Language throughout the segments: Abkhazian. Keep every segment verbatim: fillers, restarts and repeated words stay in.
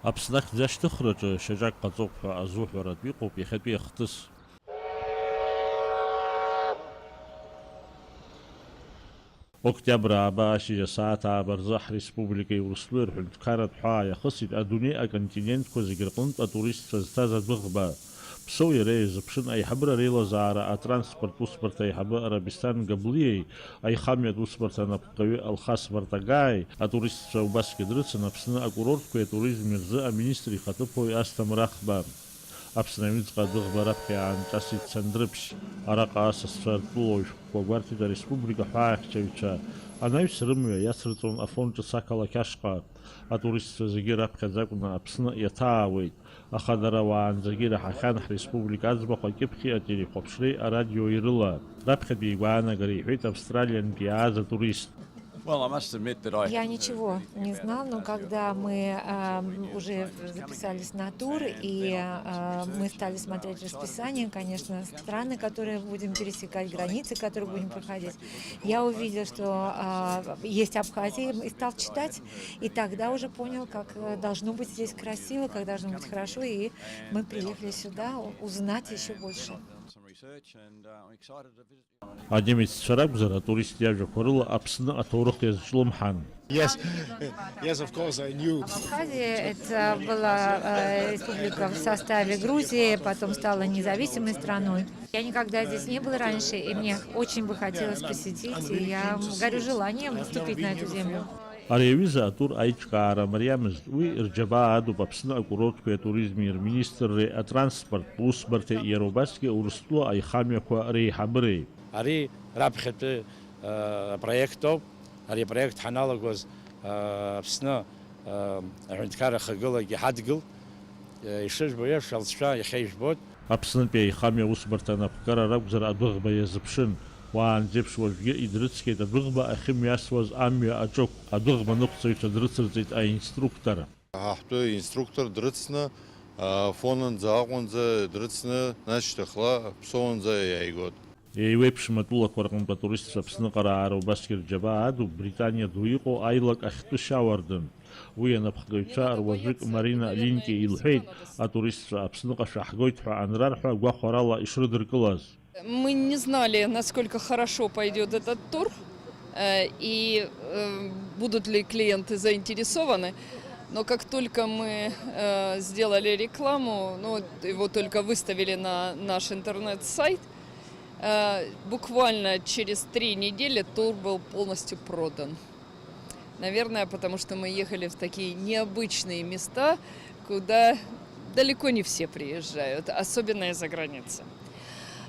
Аԥсны ахьӡ ашьҭыхраҿы шьаҿак ҟаҵоуп ҳәа азуҳәаратә иҟоуп иахьатәи ахҭыс. Октиабр ааба ашьыжь асааҭ ааба рзы ҳреспубликеи Урыстәылеи рҳәынҭқарратә ҳәаа иахысит адунеи аконтинентқәа зегьы рҟынтә атуристцәа зҭаз адәыӷба. Ԥсоу иара иазыԥшын аиҳабыра реилазаара атранспорттә усбарҭа аиҳабы Арабисҭан Габлиеи аихамҩатә усбарҭа анапхгаҩы Алхас Вартагаи атуристцәа убасгьы дрыцын Аԥсны акурортқәеи атуризми рзы аминистр ихаҭыԥуаҩ Асҭамыр Ахба. Аԥсны аҩныҵҟа адәыӷба раԥхьа иаанҿасит Сандрыԥшь. Араҟа асасцәа ртәылауаҩ шәҟәқәа гәарҭеит ареспублика ҳәаахьчаҩцәа. Анаҩс рымҩа иацырҵон Афон ҿыц ақалақь ашҟа. Атуристцәа зегьы раԥхьаӡа акәны Аԥсны иаҭаауеит. Аха дара уаанӡагьы ираҳахьан ҳреспублика аӡбахә акьыԥхьи ателехәаԥшреи арадиои рыла. Раԥхьатәи игәаанагара иҳәеит Австралиантәи иааз атурист. Well, I must admit that I Я hadn't heard ничего very much не about знал, it но last year. Когда мы, ам, уже записались на тур, и, а, мы стали смотреть расписание, конечно, страны, которые будем пересекать, границы, которые будем проходить, я увидела, что, а, есть Абхазия, и стал читать, и тогда уже понял, как, э, должно быть здесь красиво, как должно быть хорошо, и мы приехали сюда у-, узнать ещё больше. Анемеццәа ракәзар, атурист иажәақәа рыла Аԥсны аҭоурых иазҿлымҳан. Yes, yes, of course, I knew. Абхазия, это была, э, республика в составе Грузии, потом стала независимой страной. Я никогда здесь не была раньше, и мне очень бы хотелось посетить, и я горю желанием вступить на эту землю. Ари аҩыза атур аиҿкаара мариамызт, уи рџьабаа адуп Аԥсны акурортқәеи атуризми рминистрреи атранспорттә усбарҭеи иара убасгьы Урыстәыла аихамҩақәа реиҳабыреи. Ари раԥхьатәи, э, апроект ауп. Ари апроект ҳаналагоз, э, Аԥсны, э, аҳәынҭқарра ахагылагьы ҳадгылт. Э, ишыжәбо еиԥш, алҵшәа иахьа ижәбоит. Аԥснытәи аихамҩа усбарҭа анапхгара ракәзар адәыӷба иазыԥшын. Уаанӡеиԥш уажәгьы идрыцқьеит адәыӷба ахьымҩасуаз амҩа аҿықә. Адәыӷба ныҟәцаҩцәа дрыцырҵеит аинструктор. Ҳа ҳтәы инструктор дрыцны, Афонынӡа, Аҟәанӡа дрыцны, нас шьҭахьла Ԥсоунӡа иааигот. Еиуеиԥшым атәылақәа рҟынтә атуристцәа Аԥсныҟа раара убасгьы рџьабаа адуп Британиа ду иҟоу аилак ахьтәы шьауардын. Уи анапхгаҩцәа руаӡәык Марина Линке илҳәеит, атуристцәа Аԥсныҟа шәаҳгоит ҳәа анрарҳәа гәахәарала ишрыдыркылаз. Мы не знали, насколько хорошо пойдёт этот тур, э, и, э, будут ли клиенты заинтересованы. Но как только мы, э, сделали рекламу, ну, его только выставили на наш интернет-сайт, э, буквально через три недели тур был полностью продан. Наверное, потому что мы ехали в такие необычные места, куда далеко не все приезжают, особенно из-за границы.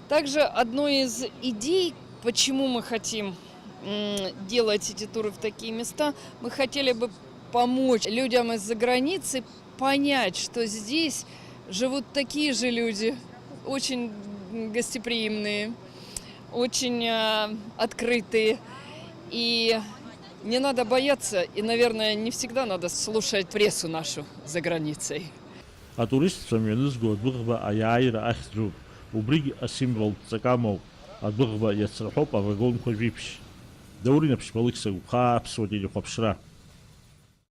Также одной из идей, почему мы хотим, м, делать эти туры в такие места, мы хотели бы помочь людям из-за границы понять, что здесь живут такие же люди, очень гостеприимные, очень, э, открытые. И не надо бояться, и, наверное, не всегда надо слушать прессу нашу за границей. Атуристцәа мҩанызго адәыӷба аиааира ахьӡуп. Убригь асимволтә ҵак амоуп. Адәыӷба иацраҳәоуп авагонқәа жәиԥшь. Даур Инаԥшьба, Алықьса Гәхаа, Аԥсуа телехәаԥшра.